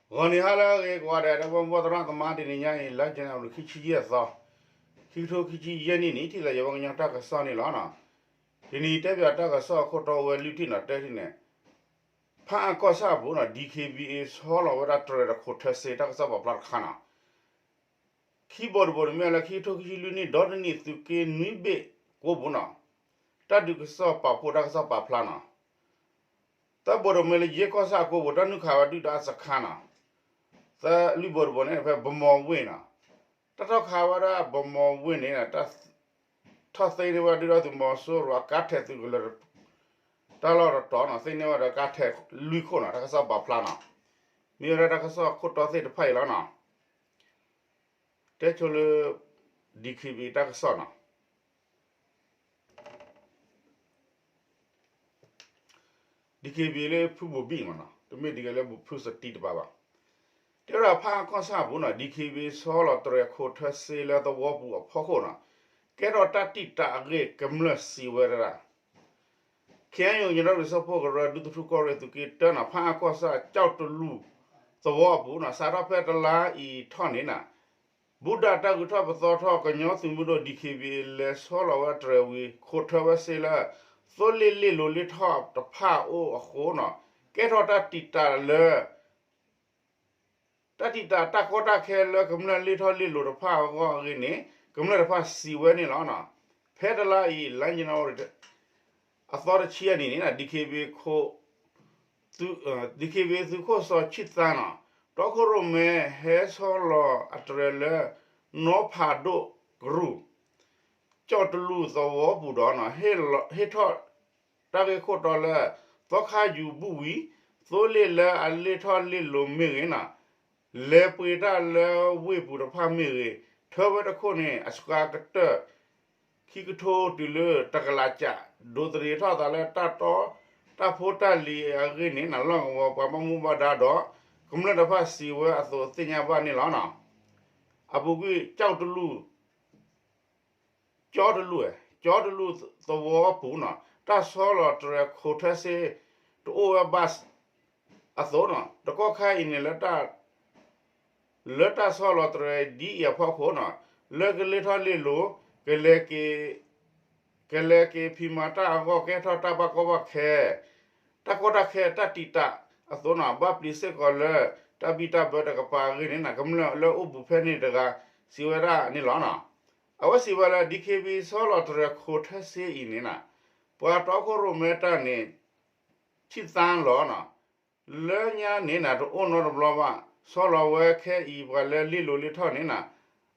ဂီၤနံၤဟါလၢအဂ့ၤကိးဂၤဒဲး ဒီပုၢ်ဝဲၢ်သရၣ်သမါ တနံၤညါအံၤ လါယနူၤအါရံၤ ခံဆံယဲၢ်သီ, ခံကထိခံဆံယဲၢ်နံၣ်န့ၣ် ထံၣ်လိာ်ယဝဲကညီတၢ်ကစီၣ်န့ၣ်လီၤ. တနံၤတဲပၠးတၢ်ကစီၣ်အခိၣ်တီဝဲလွံၢ်ထံၣ်န့ၣ် တဲထံၣ်န့ၣ် ဖးအၣ်ကီၢ်ဆၣ်အပူၤန့ၣ် ဒံၣ်ခ့ဘံၣ်အ့ ဆီလီၤဝဲဒၣ်တြဲၤဒီးခိးထၢစ့ တၢ်ကစီၣ်ပာ်ဖျါတခါန့ၣ် ခံဘိတဘိန့ၣ်မ့ၢ်လၢ ခံကထိခံဆံလွံၢ်နံၣ် ဒီတနံၣ် သုးက့နွံဘ့ၣ်ကိးပူၤန့ၣ် တၢ်ဒုးကစီၣ်ပာ်ဖှိၣ်တၢ်ကစီၣ်ပာ်ဖျါန့ၣ် သၢဘိတဘိမ့ၢ်လၢ ယဲၢ်ကီၢ်ဆၣ်အကိးပူၤ တၢ်နုာ်ခးဝဲဒုၣ်ဒါအစခါန့ၣ်, သၢလွံၢ်ဘိတဘိန့ၣ် ဖဲဗမီၤဝ့ၢ်န့ၣ် တၢ်ထီၣ်ခးဝဲဒၣ်ဗမီၤဝ့ၢ်န့ၣ် ထီၣ်သ့န့ၢ်ဝဲဒၣ်ဒုၣ်ဒါသုးမီၤစိရိၤအကါထဲးသုးကလၢၤ တၢ်လီၢ်တတီၤန့ၣ် သ့န့ၢ်ဝဲဒၣ်ကါထဲးလွံၢ်ခိၣ်န့ၣ် တၢ်ကစီၣ်ပာ်ဖျါန့ၣ်, မ့ၢ်ဝဲဒၣ်တၢ်ကစီၣ်ခိၣ်တီသ့ၣ်တဖၣ်အံၤလီၤန့ၣ်. တဲဆိလၢ ဒံၣ်ခ့ဘံၣ်အ့ တၢ်ကစီၣ်န့ၣ် ဒံၣ်ခ့ဘံၣ်အ့ လၢဖုဘိၣ်ဘံၣ်မ့ၢ်န့ၣ် တမ့ၢ်ဒ်လဲၣ်လၢဖုစတံတပၤဘၣ်. တဲဝဲဒၣ်ဖးအၣ်ကီၢ်ဆၣ်အပူၤန့ၣ် ဒံၣ်ခ့ဘံၣ်အ့ ဆီလီၤတြဲၤခိးထၢစ့လၢသဝီပူၤအဖီခိၣ်န့ၣ် ကဲထီၣ်တၢ်တံာ်တာ်အဂ့ၢ် ကမျၢၢ်စံးဝဲဒၣ် ခ့ၣ်အဲၣ်ယူၣ် ကညီဒီကလုာ်စၢဖှိၣ်ကရၢ ဒူသထူကီၢ်ရ့ၣ်သုးက့တၢန့ၣ် ဖးအၣ်ကီၢ်ဆၣ် ကၠီၣ်တလူၢ်သဝီအပူၤန့ၣ် စးထီၣ်ဖဲတလါအံၤထီၣ်န့ၣ်န့ၣ် ဘူးဒၣ်တၢ်ဂုၤထီၣ်ပသီထီၣ် ကညီသုးမုၢ်ဒိၣ် ဒံၣ်ခ့ဘံၣ်အ့ လဲၤဆီလီၤဝဲတြဲၤဝံၤ ခိးထၢဝဲစ့လၢ သိလ့ၣ်လ့ၣ်လိၤလ့ၣ်ထီၣ်တဖၣ်အအိၣ်အဃိန့ၣ် ကဲထီၣ်တၢ်တံာ်တာ်လၢ တၢ်တံာ်တာ်တၢ်ကီတၢ်ခဲလၢကမျၢၢ်လ့ၣ်ထီၣ်လ့ၣ်လိၤတဖၣ်အဂီၢ်အဂ့ၢ်န့ၣ် ကမျၢၢ်တဖၣ်စံးဝဲန့ၣ်လီၤ. ဖဲတလါအံၤ လါယနူၤအါရံၤ အသီတဆံအနံၤန့ၣ် ဒံၣ်ခ့ဘံၣ် ဒံၣ်ခ့ဘံၣ်သုးခိၣ်စီၤဆံၣ်သၣ်န့ၣ် တီခိၣ်ရိၣ်မဲဟဲဆီလီၤအတြဲၤလၢ နီဖးဒိၣ်ကရူၢ် ကၠီၣ်တလူၢ်သဝီပူၤဒီး ဟ့ၣ်ထီၣ်တၢ်ဂ့ၢ်ခိၣ်တီလၢ သီခါယူၤဘူၣ်ဝံၤ သိလ့ၣ်လၢအလ့ၣ်ထီၣ်လ့ၣ်လိၤမ့ၢ်ဂ့ၤန့ၣ် လဲၤပှ့ၤတၢ်လၢဝ့ၢ်ပူၤတဖၣ်မ့ၢ်ဂ့ၤ ထၢဝဲတခိၣ်န့ၣ် အစှၤကတၢၢ် ခံကထိတုၤလၢတကလးကး ဒိးသန့ၤထီၣ်သးလၢတၢ်တီ တၢ်ဖိတၢ်လံၤအဂ့ၢ်န့ၣ် လီၢ်ကဝီၤပှၤဘၣ်မူဘၣ်ဒါဒီး ကမျၢၢ်တဖၣ်စံးဝဲအသိးသ့ၣ်ညါဘၣ်န့ၣ်လီၤ. အပူၤကွံာ် ကၠီၣ်တလူၢ် ကၠီတလူၢ် ကၠီတလူၢ်သဝီပူၤန့ၣ် တၢ်ဆီလီၤတြဲၤခိးထၢစ့ တအိၣ်ဝဲဘၣ်အသိးန့ၣ် တကီၢ်ခါအံၤန့ၣ် လၢတၢ်ဆီလီၤတြဲၤဒ်အံၤအဖီခိၣ်န့ၣ် လၢကလ့ၣ်ထီၣ်လ့ၣ်လိၤ ကလဲၤက့ၤ ကလဲၤက့ၤဖံးမၤတၢ်အဂီၢ် ကဲထီၣ်တၢ်ဘၣ်ကီဘၣ်ခဲ တၢ်ကီတၢ်ခဲတၢ်တံာ်တာ်အသိးန့ၣ် ဘၣ်ပျံၤစ့ၢ်ကီးလၢ တၢ်ဘံၣ်တၢ်ဘၢတကပၤအဂ့ၢ်န့ၣ် ကမျၢၢ်လၢအိၣ်ဘူးဖဲန့ၣ်တဂၤ စံးဝဲဒၣ်န့ၣ်လီၤ. အဝဲစံးဝဲလၢ ဒံၣ်ခ့ဘံၣ် ဆီလီၤတြဲၤခိးထၢစ့အံၤန့ၣ် ပှၤတီခိၣ်ရိၣ်မဲတၢ်န့ၣ် ဆံၣ်သၣ်လီၤန့ၣ် လၢညါန့ၣ်န့ၣ် တအိၣ်နီတဘျီဘၣ် ဆီလီၤဝဲခဲအံၤ ပှၤလၢလ့ၣ်လိၤလ့ၣ်ထီၣ်န့ၣ်န့ၣ်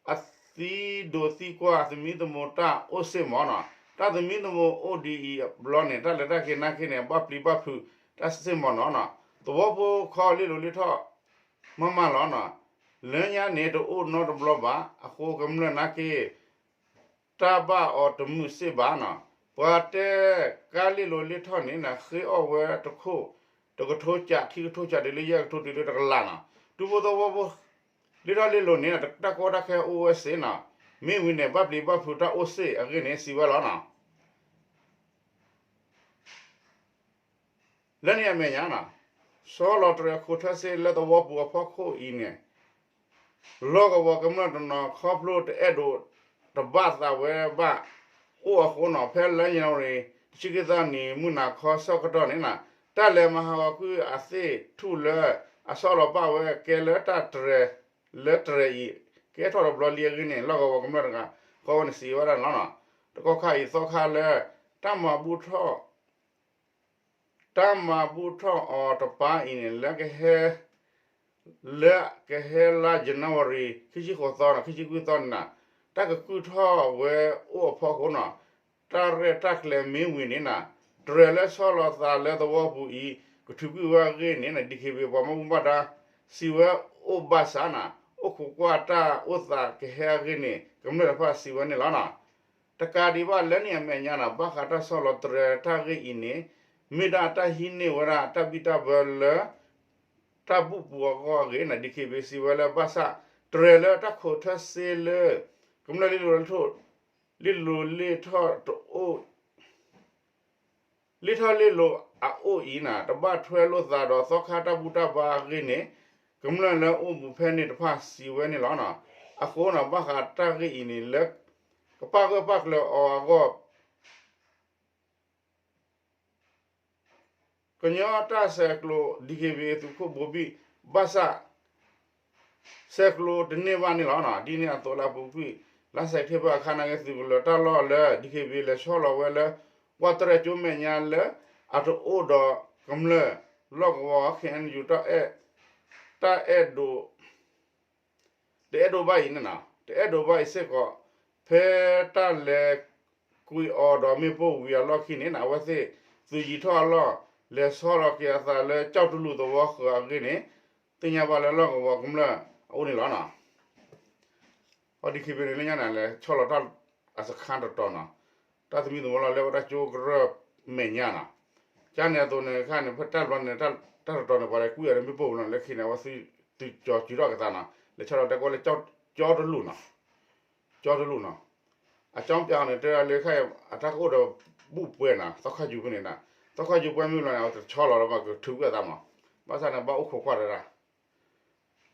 အသံဒိးသံကွၢ် သမံသမိးတၢ်အိၣ်စ့ၢ်မးန့ၣ် တၢ်သမံသမိးအိၣ်ဒ်အံၤအဘျီန့ၣ် တၢ်လဲၤတၢ်က့ၤနာ်က့န့ၣ် ဘၣ်ပျံၤဘၣ်ဖုးတၢ်စ့ၢ်မးန့ၣ် သဝီဖိခီလ့ၣ်လိၤလ့ၣ်ထီၣ် မးမးလီၤန့ၣ် လၢညါန့ၣ် တအိၣ်နီတဘျီဘၣ် အဃိကမျၢၢ်နာ်က့ တၢ်ဘၣ်အီၤတမုာ်စ့ၢ်ဘၣ်န့ၣ် ပှၤတဲကါလ့ၣ်လိၤလ့ၣ်ထီၣ်န့ၣ်န့ၣ် ဃ့အီၣ်ဝဲတခိၣ် တကထိကး ခံကထိကး တုၤလၢယဲၢ်ကထိတုၤလၢတကလးန့ၣ် ဒူဖိသဝီဖိ လ့ၣ်ထီၣ်လ့ၣ်လိၤန့ၣ် တၢ်ကီတၢ်ခဲအိၣ်ဝဲစ့ၢ်န့ၣ် မ့ၢ်ဝံၤန့ၣ် ဘၣ်ပျံၤဘၣ်ဖုးတၢ်အိၣ်စ့ၢ်အဂ့ၢ်န့ၣ် စံးဝဲလီၤန့ၣ် လၢန့ၣ်အမဲာ်ညါန့ၣ် ဆီလီၤတြဲၤခိးထၢစ့လၢသဝီပူၤအဖီခိၣ်အံၤန့ၣ် လီၢ်ကဝီၤကမျၢၢ်တနီၤခီဖျိတအဲၣ်ဒိးတဘၣ်သးဝဲဘၣ်အိၣ်အဃိန့ၣ် ဖဲလါယနူၤအါရံၤ တဆံခံသီနံၤ မုၢ်နၤခီဆၢကတီၢ်န့ၣ် တၢ်လဲၤမၤဟးဂီၤကွံာ်အသ့ၣ်ထူၣ်လၢ အဆီလီၤပာ်ဝဲကဲလၢတၢ်တြဲၤ လၢတြဲၤအံၤ ကဲထီၣ်တဘျီလံအဂ့ၢ်န့ၣ် လီၢ်ကဝီၤကမျၢၢ်တဂၤဃီဝဲန့ၣ် စံးဝဲဒၣ်န့ၣ်လီၤ. တကီၢ်ခါအံၤသီခါလၢ တၢ်မၤဘူၣ်ထီၣ် တၢ်မၤဘူၣ်ထီၣ်အီၤတပၤအံၤန့ၣ် လၢကဟဲ လၢကဟဲလါယနူၤအါရံၤ ခံဆံဃိးသီန့ၣ် ခံဆံခွံသီန့ၣ် တၢ်ကကုၢ်ထီၣ်ဝဲအိၣ်အဖီခိၣ်န့ၣ် တၢ်ရဲၣ်တၢ်ကျဲၤမ့ၢ်ဝံၤန့ၣ် တြဲၤလၢဆီလီၤသးလၢသဝီပူၤအံၤ ကထုးကွံာ်ဝဲအဂ့ၢ်န့ၣ် ဒံၣ်ခ့ဘံၣ် ပှၤဘၣ်မူဘၣ်ဒါ စံးဝဲအိၣ်ဘၣ်ဆၣ်န့ၣ် အိၣ်ခိးကွၢ်တၢ်အိၣ်သးကဟဲအဂ့ၢ်န့ၣ် ကမျၢၢ်တဖၣ်စံးဝဲန့ၣ်လီၤ. တကးဒံးဘၣ်လၢန့ၣ်အမဲာ်ညါန့ၣ် ဘၣ်ဃးတၢ်ဆီလီၤတြဲၤတၢ်ဂ့ၢ်အံၤန့ၣ် မ့ၢ်ဒၣ်တၢ်ဟံးန့ၢ်ဝဲဒၣ်တၢ်ဘံၣ်တၢ်ဘၢလၢ တၢ်ဘူၣ်ပူၤအဂီၢ်အဂ့ၢ်န့ၣ် ဒံၣ်ခ့ဘံၣ် စံးဝဲလၢဘၣ်ဆၣ် တြဲၤလၢတၢ်ခိးထၢစ့လၢ ကမျၢၢ်လ့ၣ်လိၤလ့ၣ်ထီၣ် လ့ၣ်လိၤလ့ၣ်ထီၣ်တအိၣ် လ့ၣ်ထီၣ်လ့ၣ်လိၤအအိၣ်အံၤန့ၣ် တဘၣ်ထွဲလိာ်သးဒီးသီခါတၢ်ဘူၣ်တၢ်ဘါအဂ့ၢ်န့ၣ် ကမျၢၢ်လၢအိၣ်ဘူးဖဲန့ၣ်တဖၣ်စံးဝဲန့ၣ်လီၤ. အဃိန့ၣ် ဘၣ်ဃးတၢ်ဂ့ၢ်အံၤန့ၣ် လၢကပာ်ဂၢၢ်ပာ်ကျၢၤအီၤအဂီၢ် ကညီတၢ်ဆဲးကျိး DKBA သုးခိၣ်ဘိဘံၣ် ဘၣ်ဆၣ် ဆဲးကျိးတန့ၢ်ဘၣ်န့ၣ်လီၤ. ဒ်န့ၣ်အသိးလၢအပူၤကွံာ် လါစဲးပထ့ဘၢၣ်အခါန့ၣ်က့ၤ သုးကလၢၤတၢ်လီၢ်လၢ DKBA လဲၤဆီလီၤဝဲလၢ ပှၢ်တရဲၣ်ကၠိမဲာ်ညါလၢ အတအိၣ်ဒီးကမျၢၢ်လီၢ်ကဝီၤ KNU တၢ်အဲၣ်ဒိး တအဲၣ်ဒိးဘၣ်အံၤန့ၣ်နီၤ တအဲၣ်ဒိးဘၣ်အံၤစ့ၢ်ကီး ဖဲတၢ်လဲၤကွံာ်အီၤဒီးမ့ၣ်ပိၢ်ဝံၤအလီၢ်ခံန့ၣ် အဝဲသ့ၣ်သုးယံၤထီၣ်အလီၢ် လဲၤဆီလီၤက့ၤအသးလၢကၠီၣ်တလူးသဝီဃၢၤအဂ့ၢ်န့ၣ် သ့ၣ်ညါဘၣ်လၢလီၢ်ကဝီၤကမျၢၢ်အအိၣ်န့ၣ်လီၤနီၤ. အ DKBA န့ၣ် လၢညါန့ၣ် လဲၤဆီလီၤတၢ်အစခန်းတတီၤနီၤ တၢ်သမံသမိးလီၤလၢဝဲဒၣ်ကၠိကရၢၢ်မဲာ်ညါနီၤ ကန့ၣ်အသိးန့ၣ်ခါန့ၣ် ဖဲတၢ်ဘျီန့ၣ် တၢ်တတီၤန့ၣ် ပှၤလဲၤကွံာ်အီၤဒီးမ့ၣ်ပိၢ်ဝံၤလီၤ လၢခံန့ၣ် အဝဲသုးကၠီၤစုၤထီၣ်က့ၤသးနီၤ လဲၤဆီလီၤတဲကွၢ်လၢကၠီတလူးနီၤ ကၠီတလူးနီၤ အကၠီပျးအီၤန့ၣ် တဲဒၣ်လၢခဲအံၤ အတၢ်ကအိၣ်ဒီးဘူၣ်ပှဲၤနီၤ သီခါယူၤဖဲန့ၣ်နီၤ သီခါယူၤပှဲၤမ့ၢ်လီၤန့ၣ် အဝဲတဆီလီၤလၢၤဘၣ် ကထုးကွံာ်အသးမး ဘၣ်ဆၣ်န့ၣ် ဘၣ်အိၣ်ခိးကွၢ်တဒၣ်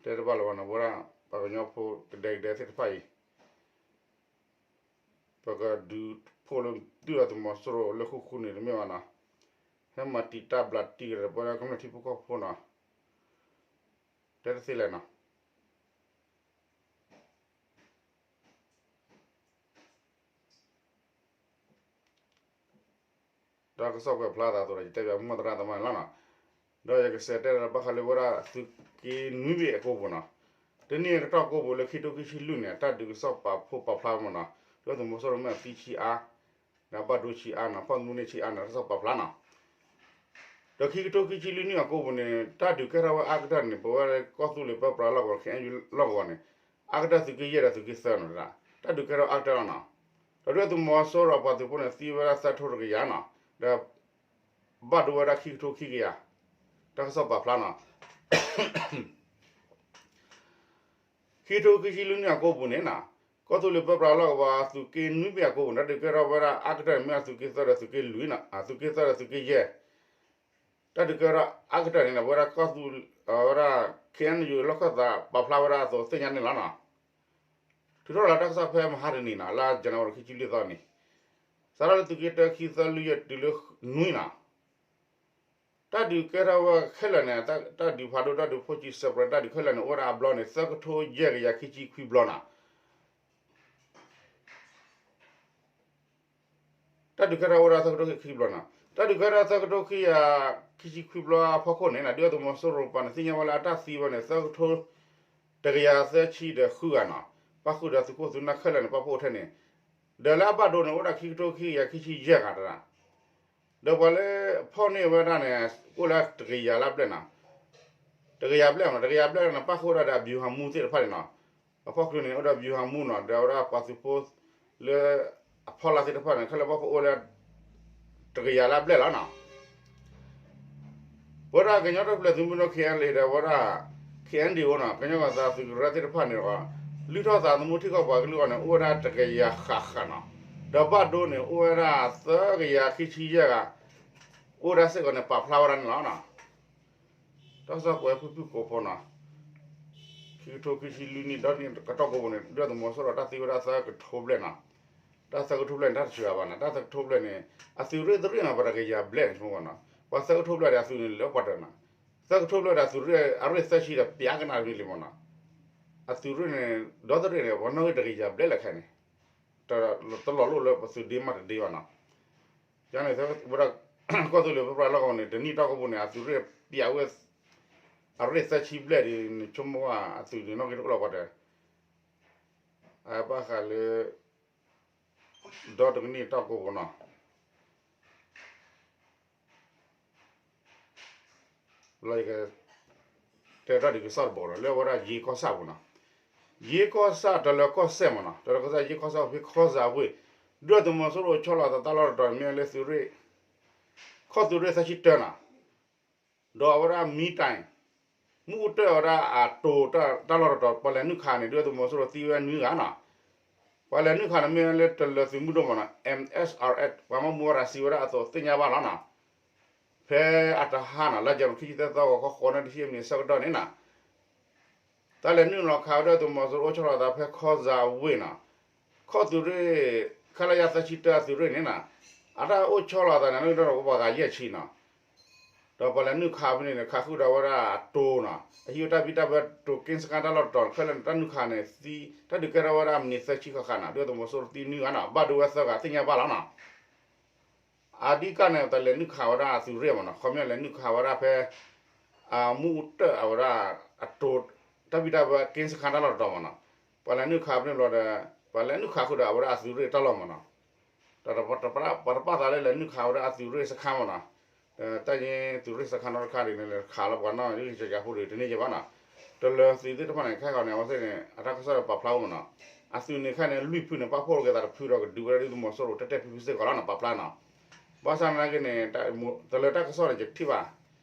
တဲတဘၣ်လၢၤဘၣ်နီၤ ပဝဲဒၣ်ပှၤကညီဖိကဒဲကဒဲသ့ၣ်တဖၣ်အံၤ ပကဒုးဖှိၣ်လၢဒုၣ်ဒါသုးမီၤစိရိၤလၢဃုာ်ဃုာ်န့ၣ်တမ့ၢ်ဘၣ်နီၤ ဟဲမၤတံာ်တာ်ဘျးတံာ်ကဒီးပဝဲဒၣ်ကမျၢၢ်ထံဖိကီၢ်ဖိနီၤ တဲတသ့လဲၣ်နီၤ ဒီးကစီၣ်ကွဲးဖျါသးအသိးဒီး ယတဲပၠးမုၢ်မတရၣ်သမါန့ၣ်လီၤနီၤ ဒီးယကစးတဲဒီးဘၣ်ဃးလၢဝဲဒၣ်သုးက့နွံဘ့ၣ်အကိာ်ပူၤနီၤ တနံၣ်အကတီၢ်ကိာ်ပူၤလၢခံထိခံဆံလွံၢ်န့ၣ် တၢ်ဒုးကစီၣ်ပာ်ဖှိၣ်ပာ်ဖျါမ့ၢ်နီၤ ဒုၣ်ဒါသုးမီၤစိရိၤမ့ၢ်အသံဆံးအါ ဒီးဘၣ်ဒိဆံးအါနီၤ ဖီၣ်သမူန့ၢ်ဆံးအါနီၤ တၢ်ကစီၣ်ပာ်ဖျါနီၤ ဒီးခံကထိခံဆံလွံၢ်နံၣ်အကိာ်ပူၤန့ၣ် တၢ်ဒုးကဲထီၣ်ဝဲအါကတၢၢ်န့ၣ် ပဝဲကီၢ်သူလ့ၤပၢပြးလီၢ်ကဝီၤ KNU လီၢ်ကဝီၤန့ၣ် အါကတၢၢ်သုးက့ယဲၢ်ဒီးသုးက့သၢနီၤ တၢ်ဒုးကဲထီၣ်အါကတၢၢ်လီၤနီၤ ဒီးဒုၣ်ဒါသုးမီၤစိရိၤအပှၤသုးဖိန့ၣ် သံဝဲဒၣ်သၢကထိတကယၤနီၤ ဒီး ဘၣ်ဒိဝဲဒၣ်ခံကထိခံကယၤ တၢ်ကစီၣ်ပာ်ဖျါနီၤ ခံကထိခံဆံလွံၢ်နံၣ်အကိာ်ပူၤန့ၣ်နီၤ ကီၢ်သူလ့ၤပၢပြးလီၢ်ကဝီၤ သုးက့နွံဘ့ၣ်အကိာ်ပူၤန့ၣ် တၢ်ဒုးကဲထီၣ်ဝဲဒၣ်အါကတၢၢ်န့ၣ် မ့ၢ်အသုးက့သၢဒီးသုးက့လွံၢ်နီၤ သုးက့သၢဒီးသုးက့ယဲၢ် တၢ်ဒုးကဲထီၣ်အါကတၢၢ်န့ၣ် ဝဲဒၣ်ကီၢ်သူ ဝဲဒၣ် KNU လီၢ်ခၢၣ်သးပာ်ဖျါဝဲဒၣ်အသိးသ့ၣ်ညါန့ၣ်လီၤနီၤ ထုးထီၣ်လၢတၢ်ကစီၣ်ဖဲမဟါတနံၤနီၤ လါယနူၤအါရံၤခံဆံလွံၢ်သီန့ၣ် စးထီၣ်လၢသုးက့တၢ ခံ သၢ လွံၢ် ယဲၢ် တုၤလၢနွံနီၤ တၢ်ဒုးကဲထီၣ်ဝဲခဲလၢာ်န့ၣ် တၢ်ဒုးဖးဒိၣ် တၢ်ဒုးဖိဆံး separate တၢ်ဒုးခဲလၢာ်န့ၣ် အိၣ်ဝဲဒၣ်အဘျီန့ၣ် သၢကထိယဲၢ်ကယၤခံဆံခွံဘျီနီၤ တၢ်ဒုးကဲထီၣ်အိၣ်ဝဲဒၣ်သၢကထိခံဆံခွံဘျီနီၤ တၢ်ဒုးကဲထီၣ်သၢကထိခံကယၤခံဆံခွံဘျီအဖီခိၣ်န့ၣ် ဒုၣ်ဒါသုးမီၤစိရိၤပှၤန့ၣ် သ့ၣ်ညါဝဲလၢအတၢ်သံဝဲန့ၣ် သၢကထိတကယၤသၢဆံဒီးဃုဂၤနီၤ ပၣ်ဃုာ်ဒီးသုးခိၣ်သုးနၢ်ခဲလၢာ်န့ၣ် ပၣ်ဖှိၣ်အိၣ်ထဲန့ၣ် ဒီးလၢအဘၣ်ဒိန့ၣ် အိၣ်ဝဲဒၣ်ခံကထိခံကယၤခံဆံယဲၢ်ဂၤတဒၣ် ဒီးပှၤလၢဖီၣ်န့ၢ်ဝဲဒၣ်န့ၣ် အိၣ်လၢတကယၤလၢဘျဲၣ်နီၤ တကယၤဘျဲၣ်မး တကယၤဘျဲၣ်န့ၣ် ပၣ်ဃုာ်ဝဲဒၣ်ဒီး ဗျူဟာမှူး သ့ၣ်တဖၣ်န့ၣ်နီၤ အဖီခိၣ်န့ၣ် အိၣ်ဒီး ဗျူဟာမှူး နီၤ ဒီးဝဲဒၣ်ပှၤသုးဖိလၢအဖီလာ်သ့ၣ်တဖၣ်န့ၣ် ခဲလၢာ်ပၣ်ဃုာ်အိၣ်လၢ တကယၤလၢဘျဲၣ်လီၤနီၤ ပဝဲဒၣ်ကညီတၢ်ထူၣ်ဖျဲးသုးမုၢ်ဒိၣ် KNLA ဒီးဝဲဒၣ် KNDO နီၤ ကညီဂၤသးသုးကရၢသ့ၣ်တဖၣ်န့ၣ်ဒီး လုၢ်ထီၣ်သးသမူထံကီၢ်ပှၤကလုာ်အဂီၢ်န့ၣ် အိၣ်ဝဲဒၣ်တကယၤဃၣ်ဃၣ်နီၤ ဒီးဘၣ်ဒိန့ၣ် အိၣ်ဝဲဒၣ်သၢကယၤခံဆံယဲၢ်ဂၤ အိၣ်ဝဲဒၣ်စ့ၢ်ကီးန့ၣ် ပာ်ဖျါဝဲဒၣ်န့ၣ်လီၤနီၤ တၢ်ကစီၣ်ကွဲးဖုၣ်ဖုၣ်ကိာ်ဖိနီၤ ခံကထိခံဆံလွံၢ်နံၣ်ဒီးန့ၣ် ကတီၢ်ကိာ်ပူၤန့ၣ် ဒုၣ်ဒါသုးမီၤစိရိၤတၢ်သံဝဲဒၣ်သၢကထိဘျဲၣ်နီၤ တၢ်သၢကထိဘျဲၣ်န့ၣ် တၢ်တဆှၢဘၣ်နီၤ တၢ်သၢကထိဘျဲၣ်န့ၣ် အသုးရ့ၣ်တရ့ၣ်နီၤ ပှၤတကယၤဘျဲၣ်န့ၣ် ဆိကမိၣ်နီၤ ပှၤသၢကထိဘျဲၣ်ဒီးအသုးန့ၣ်လၢပှၤတနီၤ သၢကထိဘျဲၣ်ဒီးအသုးရ့ၣ်အရ့ၣ်သၢဆံဒီးပျးကနၣ်တမံၤလံမ့ၢ်နီၤ အသုးရ့ၣ်န့ၣ် ဒီတရ့ၣ်န့ၣ် ပှၤနီၣ်ဂံၢ်တကယၤဘျဲၣ်လၢခဲအံၤန့ၣ် တလီၤလိၣ်လၢပသုးဒ့မးတဒ့ဘၣ်နီၤ ယန့ၣ် ဝဲဒၣ် ကီၢ်သူလ့ၤပၢပြးလီၢ်ကဝီၤန့ၣ် တနံၣ်တီၢ်ကိာ်ပူၤန့ၣ် အသုးရ့ၣ်ပျးဝဲ အရ့ၣ်သၢဆံဘျဲၣ်ဒီး နဆိကမိၣ်ဝဲအသုးန့ၣ်နီၣ်ဂံၢ်တအိၣ်လီၤပှၤတ အဘၣ်ဃးလၢ ဒီတကနံၣ်တီၢ်ကိာ်ပူၤနီၤ လၢယက တဲတၢ်ဒုးကစီၣ်တဘီဒီး လၢအဝဲဒၣ်ယ့ကီၢ်ဆၣ်ပူၤနီၤ ယ့ကီၢ်ဆၣ်တလၢၤကီၢ်စဲၣ်မ့ၢ်နီၤ တလၢၤကီၢ်စဲၣ် ယ့ကီၢ်ဆၣ်ဖဲခီစၣ်ဝ့ၢ် ဒုၣ်ဒါသုးမီၤစိရိၤဆီလီၤသးတၢ်လီၢ်တတီၤန့ၣ် မ့ၢ်လၢသုးရ့ၣ် ခီၣ်သုးရ့ၣ်သၢဆံတၢနီၤ ဒီးအဝဲဒၣ်မံတၢ် မ့ၣ်အူတၢၣ်ဝဲဒၣ်အတိၤတၢ်လီၢ်တတီၤ ပှၤလဲၤနုာ်ခးန့ၣ် ဒုၣ်ဒါသုးမီၤစိရိၤသံဝဲနွံဂၤနီၤ ပှၤလဲၤနုာ်ခးန့ၣ်မ့ၢ်လၢတလၢၤသုးမုၢ်ဒိၣ်မ့ၢ်နီၤ M S R S ပှၤမၤမူဝဲဒၣ်စံးဝဲဒၣ်အသိးသ့ၣ်ညါဘၣ်လီၤနီၤ ဖဲအတဟါနီၤ လါယနူၤခံဆံသၢသီ ဂီၤခီဃိးနၣ်ရံၣ်တဆံမံးနံးဆၢကတီၢ်န့ၣ်နီၤ ပ တၢ်လဲၤနုာ်လီၤခးဝဲဒၣ်သုးမီၤစိရိၤအိၣ်ဆီလီၤအသးဖဲခီၣ်စၢဝ့ၢ်နီၤ, ခီၣ်သုးရ့ၣ် ခလရ သၢဆံတၢအသုးရ့ၣ်န့ၣ်နီၤ, အတၢ်အိၣ်ဆီလီၤအသးန့ၣ် လၢပှၤဂၤယဲၢ်ဆံနီၤ, ဒီးပှၤလဲၤနုာ်ခးဖဲန့ၣ်န့ၣ် ခးဃုာ်ဒီးဝဲဒၣ်အတိၤနီၤ, အဟံးဝဲတၢ်ဘံၣ်တၢ်ဘၢတိၤက့စခါတၢ်လီၢ်တတီၤ ခဲလၢာ်န့ၣ် တၢ်နုာ်ခးန့ၣ်သံ တၢ်ဒုးကဲထီၣ်ဝဲဒၣ်မံးနံးသၢဆံဃၣ်ဃၣ်နီၤ, ဒုၣ်ဒါသုးမီၤစိရိၤသံနွံဂၤနီၤ, ဘၣ်ဒိဝဲသၢဂၤ သ့ၣ်ညါဘၣ်လီၤနီၤ. အဓိကန့ၣ် တၢ်လဲၤနုာ်ခးဝဲဒၣ်အသုးရ့ၣ်မ့ၢ်နီၤ, ခီပညီလဲၤနုာ်ခးဝဲဒၣ်ဖဲ အမူတၢၣ်အဝဲဒၣ်အတိၤ တၢ်ဘံၣ်တၢ်ဘၢက့စခါတၢ်လီၢ်တတီၤမ့ၢ်နီၤ, ပှၤလဲၤနုာ်ခးဖဲန့ၣ်ဘျီဒီး ပှၤလဲၤနုာ်ခးဃုာ်ဒီးအဝဲဒၣ်အသုးရ့ၣ်တၢ်လီၢ်မ့ၢ်နီၤ, ဒီးပှၤတပာ်သးလၢလဲၤနုာ်ခးဝဲဒၣ်အသုးရ့ၣ်စခါမ့ၢ်နီၤ, ဒီးတၢ်ယ့သုးရ့ၣ်စခါနီတခါဒ်န့ၣ် လဲၤခးလီၤပှၤနီၣ် လၢကကၤဖိဒ်တန့ၢ်ယဲၢ်ဘၣ်နီၤ, တလၢသုးသ့ၣ်တဖၣ်န့ၣ် ခဲဂီၤန့ၣ် အဝဲသ့ၣ်န့ၣ် အတၢ်ကစီၣ်ပာ်ဖျါအိၣ်မ့ၢ်နီၤ, အသုးန့ၣ်ခဲန့ၣ် လွံၢ်ဖုန့ၣ် ပာ်ဖှိၣ်က့ၤသးတဖုဒီးကဒုးဝဲဒၣ်ဒုၣ်ဒါသုးမီၤစိရိၤတဲာ်တဲာ်ဖျုးဖျုးစ့ၢ်ကီးလီၤနီၤ ပာ်ဖျါနီၤ, ဘၣ်ဆၣ်နာ်က့န့ၣ် တလၢတၢ်ကစီၣ်န့ၣ် ယကထံၣ်ဘၣ်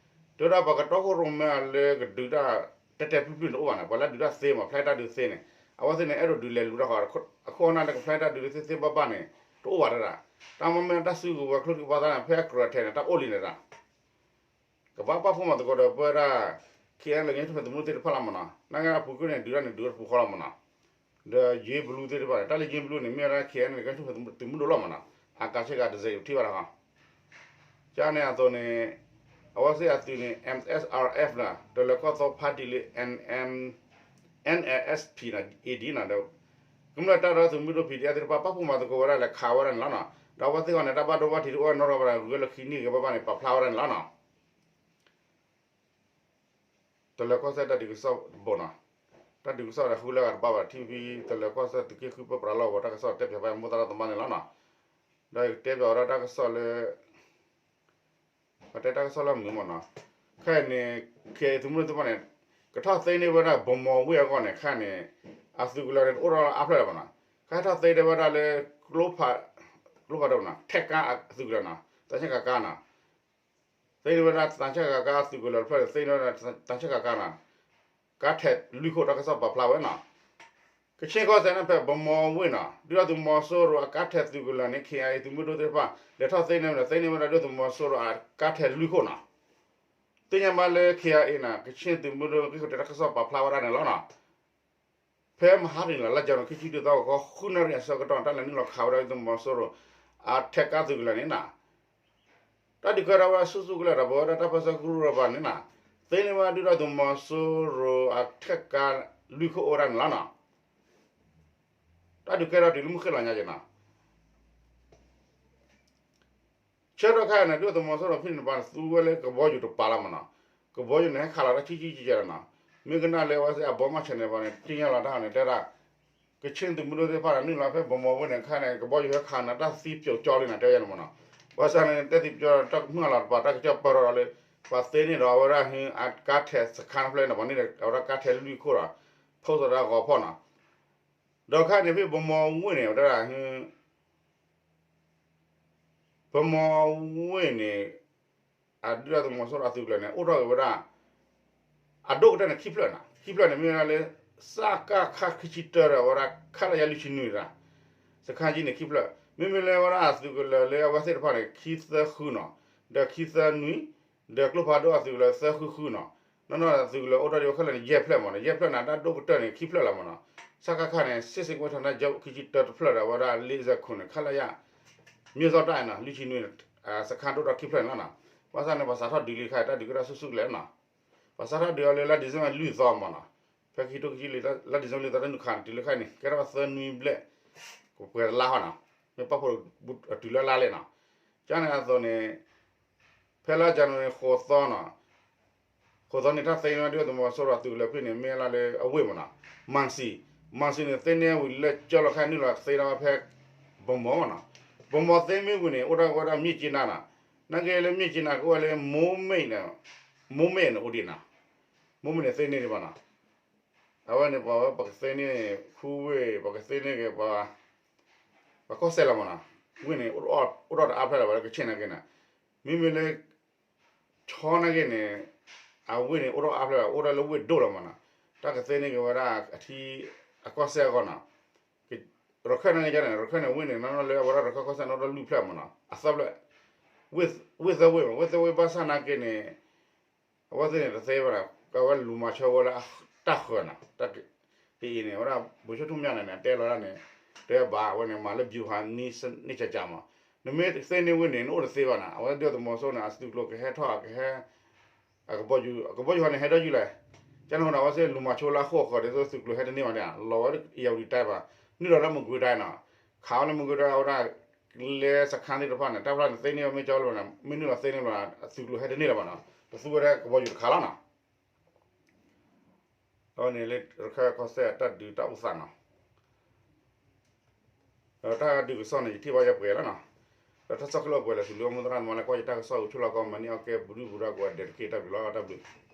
တဲဝဲဒၣ်ပှၤကတီခိၣ်ရိၣ်မဲအီၤလၢကဒုးတၢ်တဲာ်တဲာ်ဖျုးဖျုးန့ၣ် တအိၣ်ဘၣ်န့ၣ် ပှၤလၢဒုးတၢ်သ့မ့ၢ် ဖျါတၢ်ဒုးသ့န့ၣ် အဝဲသ့ၣ်န့ၣ် အဲၣ်ဒိးဒုးလဲၤလူၤတၢ်ဃီ အခိၣ်အနၢ်လၢကဖျါတၢ်ဒုးသ့သ့ဘၣ်ဘၣ်န့ၣ် တအိၣ်ဘၣ်တဒၣ်, တၢ်မ့မ့ၢ်တၢ်စုကဝဲၤချိၣ်တံၢ်ပှၤသးန့ၣ် ဖဲအကြၢးထဲန့ၣ် တၢ်အိၣ်လံန့ၣ်ဒၣ်, ကဘၣ်ပာ်ဖှိၣ်မၤသကိးဒီးပဝဲဒၣ် ခ့ၣ်အဲၣ်လၢကညီထူၣ်ဖျဲးသုးမုၢ်ဒိၣ်သ့ၣ်တဖၣ်လီၤမ့ၢ်နီၤ, နာ်က့အပူၤကွံာ်န့ၣ် ဒုးတၢ်န့ၣ်ဒုးတပူၤဃီလီၤမ့ၢ်နီၤ, ဒီးယ့ဘလူးသ့ၣ်တဖၣ်န့ၣ် တၢ်လၢယ့ဘလူးန့ၣ် မ့ၢ်ဝဲဒၣ် ခ့ၣ်အဲၣ်လၢကညီထူၣ်ဖျဲးသုးမုၢ်ဒိၣ်လီၤမ့ၢ်နီၤ, အကၤဆ့ကၤတစဲးယထံၣ်ဘၣ်တခီ ကန့ၣ်အသိးန့ၣ် အဝဲသ့ၣ်အသုးန့ၣ် M S R F နီၤ တလၢၤကီၢ်သီဖါတံၣ်လၢ N M N S S P နီၤ A D နီၤဒီး ကမျၢၢ်တၢ်ဒီးသုးမုၢ်ဒိၣ် P D F သ့ၣ်တဖၣ် ပာ်ဖှိၣ်မၤသကိးဝဲဒၣ်လဲၤခးဝဲဒၣ်န့ၣ်လီၤနီၤ, ဒီးအဝဲသ့ၣ်အဂီၢ်န့ၣ် တၢ်ဘၣ်ဒိဘၣ်ထံးတအိၣ်နီတဂၤဘၣ်ဒီး ဂုၤဝဲလၢခံနံၣ်ဂ့ၤဘၣ်ဘၣ်န့ၣ် ပာ်ဖျါဝဲဒၣ်န့ၣ်လီၤနီၤ. တလၢၤကီၢ်စဲၣ်တၢ်ဒုးကစီၣ်တဘိနီၤ, တၢ်ဒုးကစီၣ်ဒီးဃုလၢဂၤတဘၣ်ဘၣ် ထံဖံ တလၢၤကီၢ်စဲၣ်သုးက့ဃုပၢပြးလီၢ်ဝဲတၢ်ကစီၣ်တဲဖျါဖဲ မိၢ်သရၣ်သမါန့ၣ်လီၤနီၤ, ဒီးယကတဲဖျါဝဲဒၣ်တၢ်ကစီၣ်လၢ ပတဲတၢ်ကစီၣ်လၢမုာ်မ့ၢ်နီၤ, ခဲအံၤန့ၣ် ခ့ၣ်အဲၣ်သုးမုၢ်ဒိၣ်သ့ၣ်တဖၣ်န့ၣ် ကထီၣ်သ့န့ၢ်ဝဲဒၣ်ဗမီၤဝ့ၢ်အဂီၢ်န့ၣ် ခဲအံၤန့ၣ် အသုးကလၢၤန့ၣ် တအိၣ်ထီၣ်အါဖျၢၣ်လၢၤဘၣ်နီၤ, ခဲထီၣ်သ့န့ၢ်ဝဲဒၣ်လၢ ကျိဖး ကျိဖးဒိၣ်နီၤ ထဲကါအသုးကလၢၤနီၤ သးဆဲကၤကါနီၤ သ့န့ၢ်ဝဲဒၣ်သးဆဲကၤကါအသုးကလၢၤတဖျၢၣ်န့ၣ် သ့န့ၢ်ဝဲဒၣ်သးဆဲကၤကါနီၤ, ကါထဲးလွံၢ်ခိၣ်တၢ်ကစီၣ်ပာ်ဖျါဝဲနီၤ, ကခ့ၣ်ကီၢ်စဲၣ်န့ၣ်ဖဲဗမီၤဝ့ၢ်နီၤ ဒုၣ်ဒါသုးမီၤစိရိၤအကါထဲးသုးကလၢၤန့ၣ် ခ့ၣ်အဲၣ်သုးမုၢ်ဒိၣ်သ့ၣ်တဖၣ် လဲၤထီၣ်သ့န့ၢ်ဝဲဒီး သ့န့ၢ်ဝဲဒၣ်ဒုၣ်ဒါသုးမီၤစိရိၤအကါထဲးလွံၢ်ခိၣ်နီၤ, သ့ၣ်ညါဘၣ်လၢ ခ့ၣ်အဲၣ်နီၤ ကခ့ၣ်သုးမုၢ်ဒိၣ်ဂံၢ်ခိၣ်တဲတၢ်ကစီၣ်ပာ်ဖျါဝဲဒၣ်န့ၣ်လီၤနီၤ, ဖဲမဟါတနံၤလီၤ လါယနူၤခံဆံဒုသီဂီၤခီ ဃုနၣ်ရံၣ်အဆၢကတီၢ် တၢ်လဲၤနုာ်လီၤခးဝဲဒၣ်ဒုၣ်ဒါသုးမီၤစိရိၤ အထဲးကါသုးကလၢၤန့ၣ်နီၤ တၢ်ဒုးကဲထီၣ်ဝဲဆူၣ်ဆူၣ်ကလဲာ်ဒီး ပဝဲဒၣ်တၢ်ပၢဆှၢကရူၢ်ရပၤန့ၣ်နီၤ, သ့န့ၢ်ဝဲဒၣ်ဒုၣ်ဒါသုးမီၤစိရိၤအထဲးကါလွံၢ်ခိၣ်အိၣ်ဝဲဒၣ်န့ၣ်လီၤနီၤ, တၢ်ဒုးကဲထီၣ်တုၤလၢမုၢ်ဃ့ၢ်လီၤညါက့ၤနီၤ, ဆၢထီၣ်ခဲအံၤန့ၣ် ဒုၣ်ဒါသုးမီၤစိရိၤဖဲန့ၣ်တပၤန့ၣ် သူဝဲလၢကဘီယူၤတပၤလီၤမ့ၢ်နီၤ, ကဘီယူၤန့ၣ် ဟဲခးလီၤတၢ်ဆံးဆံးကဲကဲလီၤနီၤ, မ့ၢ်ကနၣ်လၢအဝဲသ့ၣ်အဘီမၢ်ဆဲးန့ၣ်တပၤန့ၣ် သ့ၣ်ညါလီၤတၢ်န့ၣ် တဲဒၣ် ကခ့ၣ်သုးမုၢ်ဒိၣ်သ့ၣ်တဖၣ်န့ၣ် နုာ်လီၤဖဲဗမီၤဝ့ၢ်န့ၣ် ခဲန့ၣ် ကဘီယူၤဟဲခးန့ၣ် တၢ်သံပျိာ်ကၠီလံန့ၣ် တဲဝဲန့ၣ်မ့ၢ်နီၤ, ဘၣ်ဆၣ်န့ၣ် တဲသံပျိာ်တၢ်မုၢ်လီၤတပၤ တၢ်ကစၢ်ပၢၢ်ထီၣ်ဒီးလၢ ပှၤသ့န့ၢ်ဒီးအဝဲဒၣ်ဟ့ အကါထဲးစခါဖျၢၣ်န့ၣ် ပှၤန့ၢ်ဒီးအဝဲဒၣ်ကါထဲးလွံၢ်ခိၣ်ဒီး ဖိသဒါဂီၤဖီၣ်နီၤ, ဒီးခဲန့ၣ်ဖဲဗမီၤဝ့ၢ်န့ၣ် အဝဲဒၣ်ဟ့ ဗမီၤဝ့ၢ်န့ၣ် အဒုၣ်ဒါသုးမီၤစိရိၤအသုးကလၢၤန့ၣ် အိၣ်ထီၣ်က့ၤဝဲဒၣ် အဒိၣ်ကတၢၢ်န့ၣ် ခံဖျၢၣ်နီၤ, ခံဖျၢၣ်န့ၣ် မ့ၢ်ဝဲဒၣ်လၢ စကခ ခံဆံတၢဒီး အဝဲဒၣ် ခလရ လွံၢ်ဆံနွံတၢ်, စခါကံန့ၣ် ခံဖျၢၣ်, မ့မ့ၢ်လၢအဝဲဒၣ်အသုးကလၢၤလၢအဝဲသ့ၣ်တဖၣ်န့ၣ် ခံသၢဃုနီၤ, ဒီးခံသၢနွံ, ဒီးကျိဖးဒိၣ်အသုးကလၢၤသၢဃုဃုနီၤ, နီၢ်နီၢ်အသုးကလၢၤအိၣ်ထီၣ်ဒံးဝဲခဲလၢာ်န့ၣ် ယဲၢ်ဖျၢၣ်မ့ၢ်နီၤ, ယဲၢ်ဖျၢၣ်န့ၣ် တၢ်ဒိၣ်ကတၢၢ်န့ၣ် ခံဖျၢၣ်လီၤမ့ၢ်နီၤ, စကခ န့ၣ် စစ်ဆင်ရေးဌာနချုပ် ခံဆံတၢတဖျၢၣ်ဒီး အဝဲဒၣ် လေးဆယ့်ခုနှစ် ခလရ မြို့စောင့်တပ်နီၤ, လွံၢ်ဆံနွံ စခါဒိၣ်ဒီးခံဖျၢၣ်န့ၣ်လီၤနီၤ, ဘၣ်ဆၣ်န့ၣ် ပှၤစးထီၣ်ဒုးလံခါ တၢ်ဒုးကဲထီၣ်ဆူၣ်ဆူၣ်ကလဲာ်နီၤ, ပှၤစးထီၣ်ဒုးအီၤလၢလါ December လွံၢ်သီမ့ၢ်နီၤ, ဖဲခံထိခံဆံလွံၢ်သီ လါ December လွံၢ်သီ တၢ်နုာ်ခးန့ၣ် တုၤလၢခဲအံၤန့ၣ် ကဲထီၣ်သၢနွံဘျဲၣ် ကပှဲၤတလါဟီနီၤ, မ့ၢ်ပာ်ဖှိၣ်တုၤလၢလါလဲၣ်နီၤ, ကန့ၣ်အသိးန့ၣ် ဖဲလါ January ဃိးသီနီၤ, ဃိးသီန့ၣ် တၢ်သ့န့ၢ်ဝဲဒၣ်ဒုၣ်ဒါသုးမီၤစိရိၤအသုးကလၢၤဖဲန့ၣ် မ့ၢ်လၢအဝ့ၢ်မ့ၢ်နီၤ, မန်စီ, မန်စီန့ၣ် သ့န့ၢ်ဝံၤလၢကၠီလီၤခါ နုာ်လီၤသ့ထီၣ်ဝဲဖဲ ဗမီၤမ့ၢ်နီၤ, ဗမီၤသ့မ့ၢ်ဝံၤန့ၣ် အိၣ်ထီၣ်ဝဲဒၣ် မြစ်ကြီးနားနီၤ, နာ်က့လၢ မြစ်ကြီးနား ကအိၣ်ဝဲလၢ မိုးမိတ်န့ၣ်, မိုးမိတ်န့ၣ်အိၣ်ဒံးနီၤ, မိုးမိတ်န့ၣ်သ့န့ၢ်ဒံးဘၣ်နီၤ, အဝဲန့ၣ် ပှၤဝဲပကသ့န့ၢ် ခူဝ့ၢ် ပကသ့န့ၢ်က့ၤ ပှၤကီၢ်စဲၣ်လီၤမ့ၢ်နီၤ, ဝ့ၢ်န့ၣ် အိၣ်ဒီးအါဖျၢၣ်လၢၤဘၣ်လၢကခ့ၣ်နာ်က့န့ၣ်, မ့မ့ၢ်လၢ ခီနာ်က့န့ၣ် အဝ့ၢ်န့ၣ် အိၣ်ထီၣ်အါဖျၢၣ်လၢၤဘၣ် အိၣ်ဒၣ်လၢဝ့ၢ်ဒိၣ်လီၤမ့ၢ်နီၤ, တၢ်ကသ့န့ၢ်က့ၤဝဲဒၣ်အထံ အကီၢ်စဲၣ်အဂီၢ်နီၤ, ရခဲၣ်နာ်က့န့ၣ် ရခဲၣ်န့ၣ် ဝ့ၢ်န့ၣ် နီၢ်နီၢ်လၢအဝဲဒၣ်ရခဲၣ်ကီၢ်စဲၣ်န့ၣ် အိၣ်ဒၣ်လွံၢ်ဖျၢၣ်မ့ၢ်နီၤ, အသၢဖျၢၣ်, ဝ့ၢ်သၢဝ့ၢ်မ့ၢ် ဝ့ၢ်သၢဝ့ၢ်ဘၣ်ဆၣ်နာ်က့န့ၣ် အဝဲသ့ၣ်န့ၣ်တသ့ဘၣ်ဒီး အဝဲလူၤမၤဆၢဝဲလၢ တၢ်ဃၢၤနီၤ, တၢ်က့အံၤန့ၣ် အဝဲဒၣ် ဗိုလ်ချုပ်ထွန်းမြတ်န့ၣ် အတဲလီၤဒၣ်န့ၣ် တဲဘၣ်အဝဲန့ၣ် မၤလၢ ဗျူဟာ န့ၣ်ကကးမး, နမ့ၢ်သ့န့ၢ်ဝ့ၢ်န့ၣ် နအိၣ်တသ့ဘၣ်နီၤ, အဝဲဒၣ်ဒုးသုးမီၤစိန့ၣ် အသုးကျိၤကဟဲထီၣ်ကဟဲ အကဘီယူၤ အကဘီယူၤဟီန့ၣ် ဟဲဒီးယုၢ်လဲၣ်, ကန့ၣ်အဃိန့ၣ် အဝဲသ့ၣ်လူၤမၤဆိလၢအဃိအဃၢၤဒီး သုးကျိၤဟဲတန့ၢ်ဘၣ်န့ၣ် လီၤဝဲဧရာဝတီတိုင်းဘၣ်, နုာ်လီၤလၢမကွေးတိုင်းနီၤ, ခးဝဲလၢမကွေးတိုင်း အဝဲဒၣ် လဲစခန်းသ့ၣ်တဖၣ်န့ၣ် တၢ်ဖျါန့ၣ် သ့န့ၢ်ဝဲမ့ၢ်ကၠီလၢၤဘၣ်န့ၣ် မ့ၢ်နုာ်လီၤသ့န့ၢ်လၢၤဘၣ်န့ၣ် အသုးကျိၤဟဲတန့ၢ်လၢၤဘၣ်နီၤ, တသူဝဲဒၣ်ကဘီယူၤတခါလီၤနီၤ. အဝဲန့ၣ်လၢရခၢၣ်ကီၢ်စဲၣ်အတၢ်ဒုးတၢ်အိၣ်သးနီၤ, ဒီးတၢ်ဒုးကစီၣ်န့ၣ် ယထံၣ်ဘၣ်ယဲပှဲၤလီၤနီၤ, ဒီးတၢ်ကစီၣ်ခဲလၢာ်ပှဲၤလၢ သုးလၢမူသရၣ်မၤလၢကွၢ်ယတၢ်ကစီၣ်အိၣ်ဆူၣ်လီၢ်ကီၢ် မၤန့ၢ်အီၣ်ကဲ ဘူးဒုဘူးဒီးကိးဂၤဒဲးတက့ၢ် တၢ်ဘျုးလီၤ တၢ်ဘျုး